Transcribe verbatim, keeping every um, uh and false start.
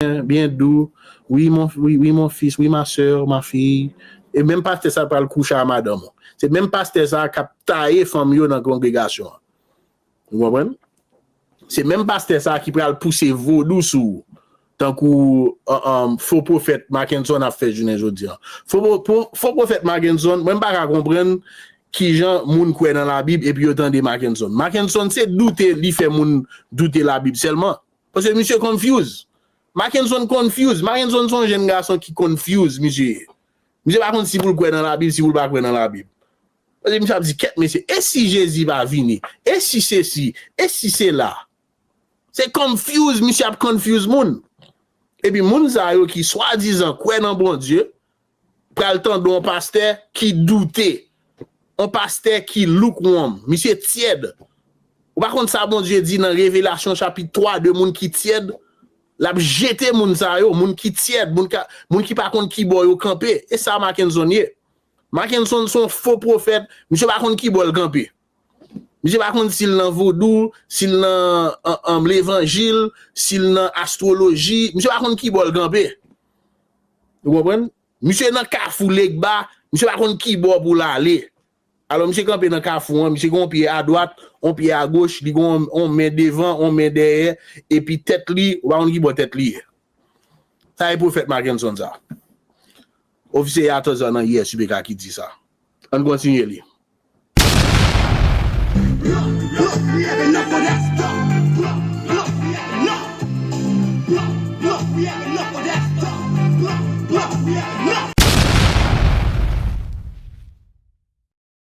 bien, bien doux. Oui, mon, oui, oui, mon fils, oui, ma sœur, ma fille. E menm pastè sa pral kouche a madanm ou. Se menm pastè sa k ap taye fanm yo nan kongregasyon an. Ou konprann? Se menm pastè sa ki pral pouse vodou sou ou. Tankou um, um, fo pwofèt Mackenson ap fè jounen jodi an. Fo, fo, fo pwofèt Mackenson, mwen m pa ka konprann kijan moun kwè nan Labib epi yo tande Mackenson. Mackenson se doute li fè moun doute Labib sèlman. Paske misye confuse. Mackenson confuse. Mackenson se yon jèn gason ki confuse, misye. Misye pa konn si pou l kwè nan Labib, si pou l pa kwè nan Labib. Paske misye ap di, kèt mesye, e si Jezi pa vini? E si sesi? E si sela? Se confuse, misye ap confuse moun. Epi moun sa yo ki swadizan kwè nan Bondye, pral tande yon pastè ki doute, yon pastè ki lukewarm, misye tyèd. Ou pa konn sa Bondye di nan Revelasyon chapit twa de moun ki tyèd? L ap jete moun sa yo, moun ki tyèd, moun ka, moun ki pa konn ki bò yo kanpe. E sa Mackenson ye. Mackenson se yon fo pwofèt, misye pa konn ki bò l kanpe. Misye pa konn si l nan vodou, si l nan um, um, levanjil, si l nan astwoloji, misye pa konn ki bò l kanpe. Ou konprann? Misye nan kafou Legba, misye pa konn ki bò pou l ale. Alò, misye kanpe nan kafou an, misye gen yon pye adwat, yon pye agoch, li gen yon, yon men devan, yon men dèyè, epi tèt li, ou pa konn ki bò tèt li ye. Sa e pwofèt Mackenson sa. Ofisye Yatozan nan U S U P K ki di sa. Ann kontinye li.